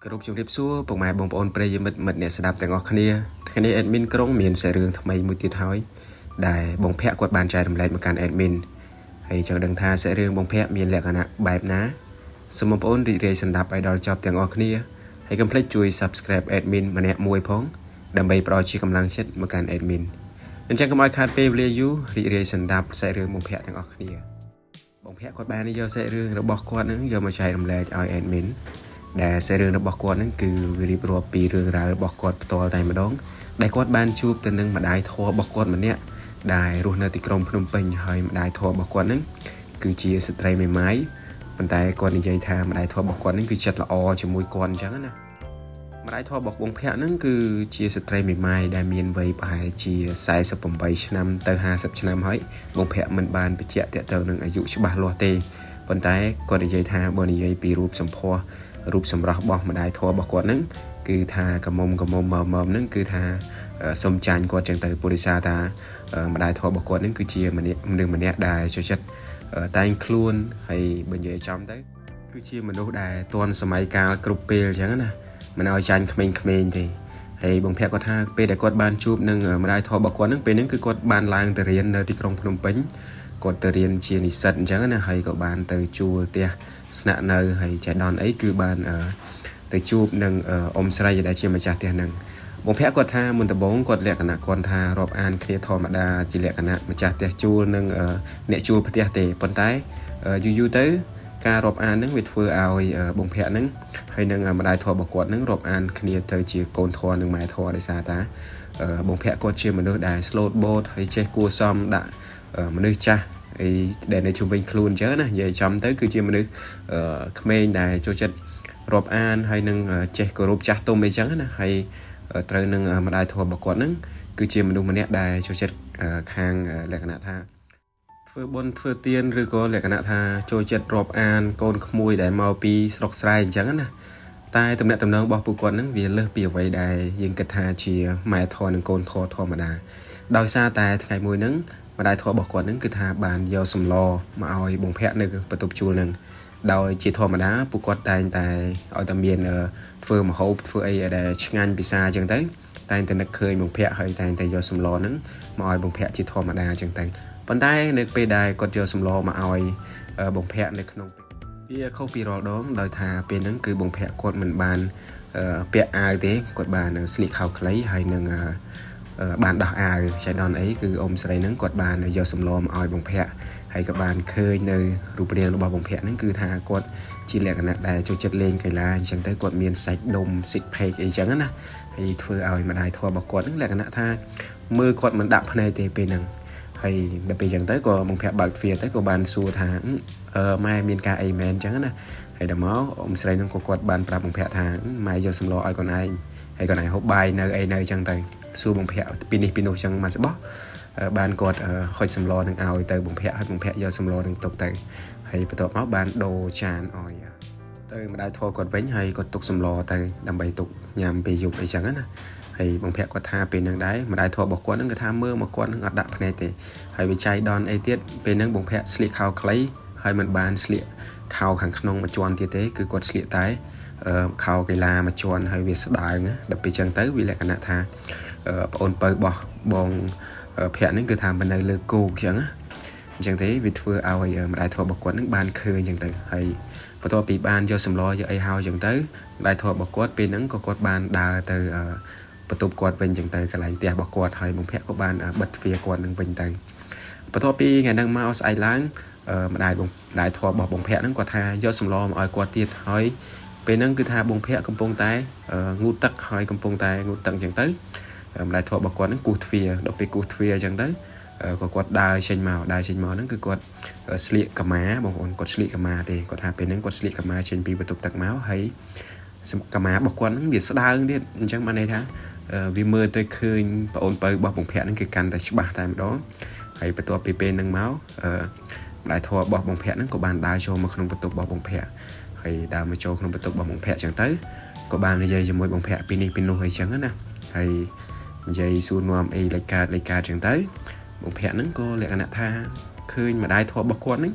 គោរពជម្រាបសួរពុកម៉ែបងប្អូនប្រិយមិត្តមិត្តអ្នកស្ដាប់ទាំងអស់គ្នាថ្ងៃនេះ admin ក្រុងមានសាច់រឿងថ្មីមួយទៀតហើយដែលបងភ័ក្រគាត់បានចែករំលែកមកកាន់ admin ហើយចង់ដឹងថាសាច់រឿងបងភ័ក្រមានលក្ខណៈបែបណាសូមបងប្អូនរីករាយស្ដាប់ឲ្យដល់ចប់ទាំងអស់គ្នាហើយកុំភ្លេចជួយ subscribe admin ម្នាក់មួយផងដើម្បីផ្ដល់ជាកម្លាំងចិត្តមកកាន់ admin អញ្ចឹងកុំឲ្យខាតពេលវេលាយូររីករាយស្ដាប់សាច់រឿងបងភ័ក្រទាំងអស់គ្នាបងភ័ក្រគាត់បានយកសាច់រឿងរបស់គាត់នឹងយកមកចែករំលែកឲ្យ admin ដែលសាច់រឿងរបស់គាត់ហ្នឹងគឺវារៀបរាប់ពីរឿងរ៉ាវរបស់គាត់ផ្ទាល់តែម្ដងដែលគាត់បានជួបទៅនឹងម្ដាយធម៌របស់គាត់ម្នាក់ដែលរស់នៅទីក្រុងភ្នំពេញហើយម្ដាយធម៌របស់គាត់ហ្នឹងគឺជាស្ត្រីមេម៉ាយប៉ុន្តែគាត់និយាយថាម្ដាយធម៌របស់គាត់ហ្នឹងគឺចិត្តល្អជាមួយគាត់អញ្ចឹងណាម្ដាយធម៌របស់បងភ័ក្រហ្នឹងគឺជាស្ត្រីមេម៉ាយដែលមានវ័យប្រហែលជា48ឆ្នាំទៅ50ឆ្នាំហើយបងភ័ក្រមិនបានបញ្ជាក់ទាក់ទងនឹងអាយុច្បាស់លាស់ទេប៉ុន្តែគាត់និយាយថាបើនិយាយពីរូបសម្ផស្សរូបសម្រស់របស់ម្ដាយធម៌របស់គាត់ហ្នឹងគឺថាកមុំកមុំមមហ្នឹងគឺថាសុំចាញ់គាត់ចឹងទៅពុរិសាថាម្ដាយធម៌របស់គាត់ហ្នឹងគឺជាម្នាក់មនុស្សម្នាក់ដែលចូលចិត្តតែងខ្លួនហើយបើនិយាយចំទៅគឺជាមនុស្សដែលទាន់សម័យកាលគ្រប់ពេលអញ្ចឹងណាមិនឲ្យចាញ់ក្មេងៗទេហើយបងភ័ក្រគាត់ថាពេលដែលគាត់បានជួបនឹងម្ដាយធម៌របស់គាត់ហ្នឹងពេលហ្នឹងគឺគាត់បានឡើងទៅរៀននៅទីក្រុងភ្នំពេញគាត់ទៅរៀនជានិស្សិតអញ្ចឹងណាហើយក៏បានទៅជួលផ្ទះស្នាក់នៅហើយចៃដន្យអីគឺបានទៅជួបនឹងអ៊ំស្រីដែលជាម្ចាស់ផ្ទះហ្នឹងបងភ័ក្រគាត់ថាមុនដំបូងគាត់លក្ខណៈគាត់ថារាប់អានគ្នាធម្មតាជាលក្ខណៈម្ចាស់ផ្ទះជួលនិងអ្នកជួលផ្ទះទេប៉ុន្តែយូរយូរទៅការរាប់អានហ្នឹងវាធ្វើឲ្យបងភ័ក្រហ្នឹងហើយនឹងម្ដាយធម៌របស់គាត់ហ្នឹងរាប់អានគ្នាទៅជាកូនធម៌និងម៉ែធម៌ដោយសារតាបងភ័ក្រគាត់ជាមនុស្សដែល slow boat ហើយចេះគួសមដាក់មនុស្សចាស់អីដែលនៅជុំវិញខ្លួនអញ្ចឹងណានិយាយចំទៅគឺជាមនុស្សក្មេងដែលចូលចិត្តរាប់អានហើយនឹងចេះគោរពចាស់ទុំអីចឹងណាហើយត្រូវនឹងម្ដាយធម៌របស់គាត់ហ្នឹងគឺជាមនុស្សម្នាក់ដែលចូលចិត្តខាងលក្ខណៈថាធ្វើបុណ្យធ្វើទានឬក៏លក្ខណៈថាចូលចិត្តរាប់អានកូនក្មួយដែលមកពីស្រុកស្រែអញ្ចឹងណាតែទំនាក់ទំនងរបស់ពួកគាត់ហ្នឹងវាលើសពីអ្វីដែលយើងគិតថាជាម៉ែធម៌និងកូនធម៌ធម្មតាដោយសារតែថ្ងៃមួយហ្នឹងម្ដាយធម៌របស់គាត់ហ្នឹងគឺថាបានយកសម្លមកឲ្យបងភ័ក្រនៅបន្ទប់ជួលហ្នឹងដោយជាធម្មតាពួកគាត់តែងតែឲ្យតែមានធ្វើម្ហូបធ្វើអីដែលឆ្ងាញ់ពិសាអញ្ចឹងទៅតែងតែនឹកឃើញបងភ័ក្រហើយតែងតែយកសម្លហ្នឹងមកឲ្យបងភ័ក្រជាធម្មតាអញ្ចឹងទៅប៉ុន្តែនៅពេលដែលគាត់យកសម្លមកឲ្យបងភ័ក្រនៅក្នុងវាខុសពីរាល់ដងដោយថាពេលហ្នឹងគឺបងភ័ក្រគាត់មិនបានពាក់អាវទេគាត់បានស្លៀកខោខ្លីហើយនឹងបានដោះអាវចៃដន្យអីគឺអ៊ំស្រីហ្នឹងគាត់បានយកសម្លមកឲ្យបងភ័ក្រហើយក៏បានឃើញនៅរូបរាងរបស់បងភ័ក្រហ្នឹងគឺថាគាត់ជាលក្ខណៈដែលចូលចិត្តលេងកីឡាអញ្ចឹងទៅគាត់មានសាច់ដុំ six pack អីចឹងណាហើយធ្វើឲ្យម្ដាយធម៌របស់គាត់ហ្នឹងលក្ខណៈថាមើលគាត់មិនដាក់ភ្នែកទេពេលហ្នឹងហើយដល់ពេលអញ្ចឹងទៅក៏បងភ័ក្របើកទ្វារទៅក៏បានសួរថាអឺម៉ែមានការអីមែនអញ្ចឹងណាហើយដល់មកអ៊ំស្រីហ្នឹងក៏គាត់បានប្រាប់បងភ័ក្រថាម៉ែយកសម្លឲ្យកូនឯងហើយកូនឯងហូបបាយនៅអីនៅអញ្ចឹងទៅសួរបងភ័ក្រពីនេះពីនោះអញ្ចឹងមកច្បាស់បានគាត់ហុចសម្លនឹងឲ្យទៅបងភ័ក្រហើយបងភ័ក្រយកសម្លនឹងទុកទៅហើយបន្ទាប់មកបានដូរចានឲ្យទៅម្ដាយធម៌គាត់វិញហើយគាត់ទុកសម្លទៅដើម្បីទុកញ៉ាំពេលយប់អីចឹងណាហើយបងភ័ក្រគាត់ថាពេលហ្នឹងដែរម្ដាយធម៌របស់គាត់ហ្នឹងគឺថាមើលមកគាត់ហ្នឹងអត់ដាក់ភ្នែកទេហើយវាចៃដនអីទៀតពេលហ្នឹងបងភ័ក្រស្លៀកខោខ្លីហើយមិនបានស្លៀកខោខាងក្នុងមួយជាន់ទៀតទេគឺគាត់ស្លៀកតែខោកីឡាមួយជាន់ហើយវាស្ដើងដល់ពេលចឹងទៅវាលក្ខណៈថាប្អូនពៅរបស់បងភ័ក្រហ្នឹងគឺថាមិននៅលើគោកចឹងណាអញ្ចឹងទេវាធ្វើឲ្យម្ដាយធម៌របស់គាត់ហ្នឹងបានឃើញអញ្ចឹងទៅហើយបន្ទាប់ពីបានយកសម្លយកអីហើយអញ្ចឹងទៅម្ដាយធម៌របស់គាត់ពេលហ្នឹងក៏គាត់បានដើរទៅបន្ទប់គាត់វិញអញ្ចឹងទៅកន្លែងផ្ទះរបស់គាត់ហើយបងភ័ក្រក៏បានបិទទ្វារគាត់នឹងវិញទៅបន្ទាប់ពីថ្ងៃហ្នឹងមកស្អែកឡើងម្ដាយបងម្ដាយធម៌របស់បងភ័ក្រហ្នឹងគាត់ថាយកសម្លមកឲ្យគាត់ទៀតហើយពេលហ្នឹងគឺថាបងភ័ក្រកំពុងតែងូតទឹកហើយកំពុងតែងូតទឹកអញ្ចឹងទៅម្ដាយធម៌របស់គាត់ហ្នឹងគោះទ្វារដល់ពេលគោះទ្វារអញ្ចឹងទៅក៏គាត់ដើរចេញមកដើរចេញមកហ្នឹងគឺគាត់ស្លៀកកាម៉ាបងប្អូនគាត់ស្លៀកកាម៉ាទេគាត់ថាពេលហ្នឹងគាត់ស្លៀកកាម៉ាចេញពីបន្ទប់ទឹកមកហើយកាម៉ារបស់គាត់ហ្នឹងវាស្ដើងទៀតអញ្ចឹងបានន័យថាវាមើលទៅឃើញប្អូនពៅរបស់បងភ័ក្រហ្នឹងគឺកាន់តែច្បាស់តែម្ដងហើយបន្ទាប់ពីពេលហ្នឹងមកម្ដាយធម៌របស់បងភ័ក្រហ្នឹងក៏បានដើរចូលមកក្នុងបន្ទប់របស់បងភ័ក្រហើយដើរមកចូលក្នុងបន្ទប់របស់បងភ័ក្រអញ្ចឹងទៅក៏បាននិយាយជាមួយបងភ័ក្រពីនេះពីនោះអីចឹងណាហើយនិយាយសួរនាំអីលេខកើតលេខកើតចឹងទៅបងភ័ក្រហ្នឹងក៏លក្ខណៈថាឃើញម្ដាយធម៌របស់គាត់ហ្នឹង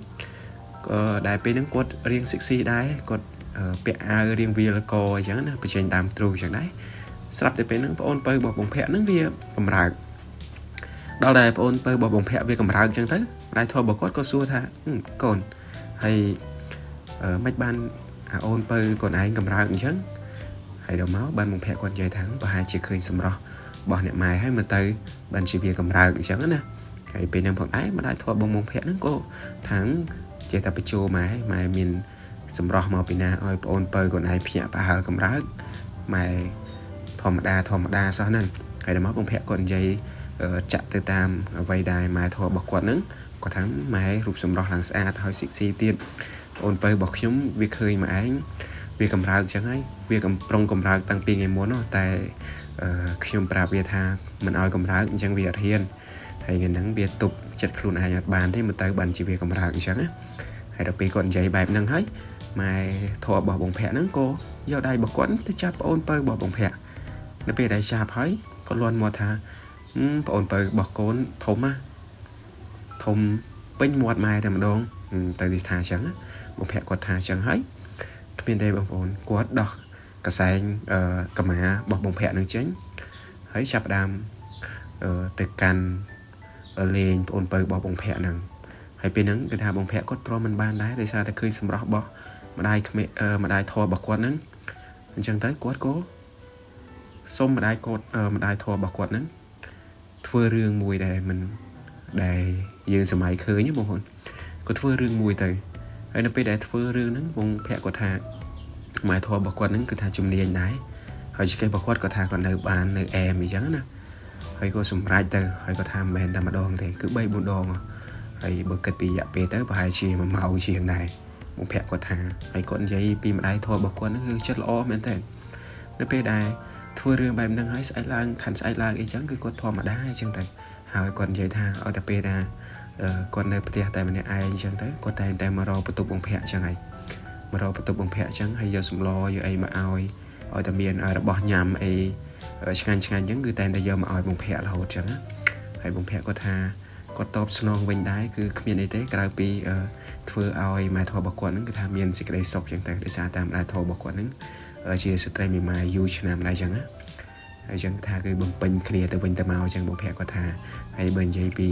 ក៏ដែលពេលហ្នឹងគាត់រៀងសិកស៊ីដែរគាត់ ពាក់អាវរៀងវាលកអញ្ចឹងណាបញ្ចេញដើមទ្រូងអញ្ចឹងដែរស្រាប់តែពេលហ្នឹងប្អូនពៅរបស់បងភ័ក្រហ្នឹងវាកម្រើកដល់តែប្អូនពៅរបស់បងភ័ក្រវាកម្រើកអញ្ចឹងទៅម្ដាយធម៌របស់គាត់ក៏សួរថាកូនហើយមិនបានអាអូនពៅកូនឯងកម្រើកអញ្ចឹងហើយដល់មកបានបងភ័ក្រគាត់និយាយថាប្រហែលជាឃើញសម្រស់របស់អ្នកម៉ែហើយមើលទៅបានជាវាកម្រើកអញ្ចឹងណាហើយពេលហ្នឹងផងដែរម្ដាយធម៌បងបងភ័ក្រហ្នឹងក៏ថាងចេះតែបញ្ជោម៉ែម៉ែមានសម្រស់មកពីណាឲ្យប្អូនពៅកូនឯងភ្ញាក់ផ្អើលកម្រើកម៉ែធម្មតាធម្មតាសោះហ្នឹងហើយដល់មកបងភ័ក្រគាត់និយាយចាក់ទៅតាមអ្វីដែលម៉ែធម៌របស់គាត់ហ្នឹងគាត់ថាម៉ែរូបសម្រស់ឡើងស្អាតហើយសិកស៊ីទៀតប្អូនពៅរបស់ខ្ញុំវាឃើញម៉ែឯងវាកម្រើកចឹងហើយវាកំប្រុងកម្រើកតាំងពីថ្ងៃមុនតែខ្ញុំប្រាប់វាថាមិនឲ្យកម្រើកអញ្ចឹងវាអត់ហ៊ានហើយថ្ងៃហ្នឹងវាទប់ចិត្តខ្លួនឯងអត់បានទេមើលទៅបានជាវាកម្រើកអញ្ចឹងណាហើយដល់ពេលគាត់និយាយបែបហ្នឹងហើយម៉ែធម៌របស់បងភ័ក្រហ្នឹងក៏យកដៃរបស់គាត់ទៅចាប់ប្អូនពៅរបស់បងភ័ក្រនៅពេលដែលចាប់ហើយគាត់លន់មកថាប្អូនពៅរបស់កូនធំណាធំពេញមាត់ម៉ែតែម្ដងទៅទីថាអញ្ចឹងបងភ័ក្រគាត់ថាអញ្ចឹងហើយគ្មានទេបងប្អូនគាត់ដោះកសែងកម្មារបស់បងភ័ក្រនឹងចេញហើយចាប់ផ្ដើមទៅកាន់លេងប្អូនពៅរបស់បងភ័ក្រហ្នឹងហើយពេលហ្នឹងគឺថាបងភ័ក្រគាត់ទ្រាំមិនបានដែរដោយសារតែឃើញសម្រស់របស់ម្ដាយក្មេម្ដាយធម៌របស់គាត់ហ្នឹងអញ្ចឹងទៅគាត់ក៏សុំម្ដាយគាត់ម្ដាយធម៌របស់គាត់ហ្នឹងធ្វើរឿងមួយដែលមិនដែលយើងសម័យឃើញបងប្អូនគាត់ធ្វើរឿងមួយទៅហើយនៅពេលដែលធ្វើរឿងហ្នឹងបងភ័ក្រគាត់ថាម៉ែធម៌របស់គាត់ហ្នឹងគឺថាជំនាញដែរហើយចកេះរបស់គាត់គាត់ថាគាត់នៅបាននៅអែមអញ្ចឹងណាហើយក៏សម្រេចទៅហើយគាត់ថាមិនមែនតែម្ដងទេគឺ3 4ដងហើយបើគិតពីរយៈពេលទៅប្រហែលជា1ម៉ោងជាងដែរបងភ័ក្រគាត់ថាហើយគាត់និយាយពីម្ដាយធម៌របស់គាត់ហ្នឹងគឺចិត្តល្អមែនតើនៅពេលដែលធ្វើរឿងបែបហ្នឹងហើយស្អែកឡើងខាន់ស្អែកឡើងអីចឹងគឺគាត់ធម្មតាអញ្ចឹងទៅហើយគាត់និយាយថាឲ្យតែពេលណាគាត់នៅផ្ទះតែម្នាក់ឯងអញ្ចឹងទៅគាត់តែងតែមករកបន្ទប់បងភ័ក្រអញ្ចឹងហើយមករកបន្ទប់បងភ័ក្រអញ្ចឹងហើយយកសម្លយកអីមកឲ្យឲ្យតែមានរបស់ញ៉ាំអីឆ្ងាញ់ឆ្ងាញ់អញ្ចឹងគឺតែងតែយកមកឲ្យបងភ័ក្ររហូតអញ្ចឹងណាហើយបងភ័ក្រគាត់ថាគាត់តបស្នងវិញដែរគឺគ្មានអីទេក្រៅពីធ្វើឲ្យម៉ែធម៌របស់គាត់ហ្នឹងគឺថាមានសេចក្តីសុខអញ្ចឹងទៅដោយសារតាមម្ដាយធម៌របស់គាត់ហ្នឹងជាស្ត្រីមេម៉ាយយូរឆ្នាំដែរអញ្ចឹងណាហើយអញ្ចឹងថាគឺបំពេញគ្នាទៅវិញទៅមកអញ្ចឹងបងភ័ក្រគាត់ថាហើយបើនិយាយពី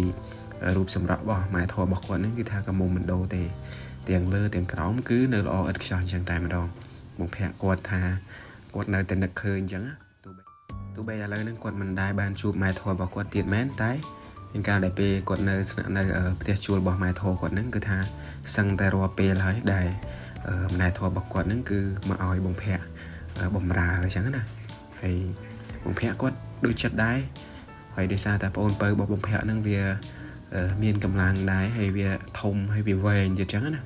រូបសម្រស់របស់ម៉ែធម៌របស់គាត់ហ្នឹងគឺថាក៏មុំមិនដូរទេទាំងលើទាំងក្រោមគឺនៅល្អឥតខ្ចោះអញ្ចឹងតែម្ដងបងភ័ក្រគាត់ថាគាត់នៅតែនឹកឃើញអញ្ចឹងណាទោះបីឥឡូវហ្នឹងគាត់មិនដែលបានជួបម៉ែធម៌របស់គាត់ទៀតមែនតែមានកាលដែលពេលគាត់នៅស្នាក់នៅផ្ទះជួលរបស់ម៉ែធម៌គាត់ហ្នឹងគឺថាសឹងតែរាល់ពេលហើយដែលម្ដាយធម៌របស់គាត់ហ្នឹងគឺមកឲ្យបងភ័ក្របំរើអញ្ចឹងណាហើយបងភ័ក្រគាត់ដូចចិត្តដែរហើយដោយសារតែប្អូនពៅរបស់បងភ័ក្រហ្នឹងវាមានកម្លាំងដែរហើយវាធំហើយវាវែងទៀតអញ្ចឹងណា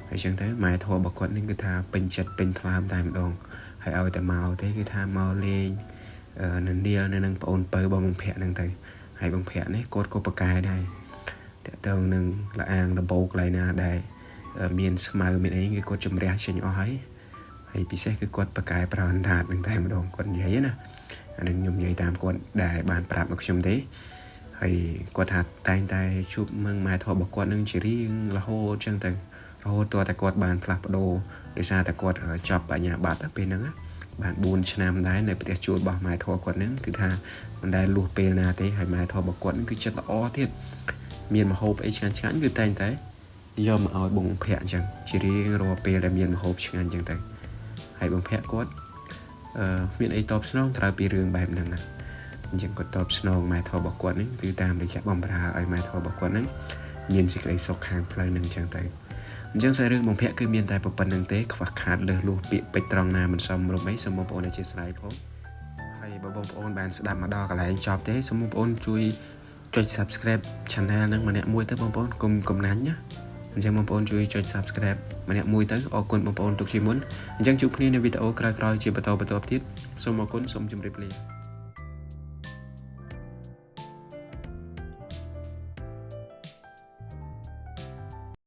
ហើយអញ្ចឹងទៅម៉ែធម៌របស់គាត់នេះគឺថាពេញចិត្តពេញថ្លើមតែម្ដងហើយឲ្យតែមកទេគឺថាមកលេងនៅនាលនៅនឹងប្អូនពៅរបស់បងភ័ក្រហ្នឹងទៅហើយបងភ័ក្រនេះគាត់ក៏ប្រកែដែរតើតើនឹងលអាងដំបូកកន្លែងណាដែលមានស្មៅមានអីគឺគាត់ជំរះចេញអស់ហើយហើយពិសេសគឺគាត់ប្រកែប្រើអណ្ដាតនឹងតែម្ដងគាត់និយាយណាអានឹងខ្ញុំនិយាយតាមគាត់ដែលបានប្រាប់មកខ្ញុំទេហើយគាត់ថាតែងតែជួបនឹងម៉ែធម៌របស់គាត់នឹងជារៀងរហូតចឹងទៅរហូតតតែគាត់បានផ្លាស់ប្ដូរដោយសារតែគាត់ចប់បញ្ញាបត្រពេលហ្នឹងបាន4ឆ្នាំដែរនៅផ្ទះជួលរបស់ម៉ែធម៌គាត់ហ្នឹងគឺថាមិនដែលលួសពេលណាទេហើយម៉ែធម៌របស់គាត់ហ្នឹងគឺចិត្តល្អទៀតមានម្ហូបអីឆ្ងាញ់ឆ្ងាញ់គឺតែងតែយកមកឲ្យបងភ័ក្រអញ្ចឹងជារៀងរាល់ពេលដែលមានម្ហូបឆ្ងាញ់អញ្ចឹងទៅហើយបងភ័ក្រគាត់មានអីតបស្នងក្រៅពីរឿងបែបហ្នឹងអញ្ចឹងគាត់តបស្នងម៉ែធម៌របស់គាត់ហ្នឹងគឺតាមរយៈបំរើឲ្យម៉ែធម៌របស់គាត់ហ្នឹងមានសេចក្តីសុខខាងផ្លូវហ្នឹងអញ្ចឹងទៅអញ្ចឹងសាច់រឿងបងភ័ក្រគឺមានតែប៉ុណ្្នឹងទេខ្វះខាតលើសលួសពាក្យពេចន៍ត្រង់ណាមិនសមរម្យអីសូមបងប្អូនអធិស្ឋានផងហើយបើបងប្អូនបានស្ដាប់មកដល់កន្លែងចប់ទេសូមបងប្អូនជួយចុច Subscribe Channel ហ្នឹងម្នាក់មួយទៅបងប្អូនកុំកំណាញ់ណាអញ្ចឹងបងប្អូនជួយចុច Subscribe ម្នាក់មួយទៅអរគុណបងប្អូនទុកជាមុនអញ្ចឹងជួបគ្នានៅវីដេអូក្រោយៗជាបន្តបន្ទាប់ទៀតសូមអរគុណសូមជម្រាបលា។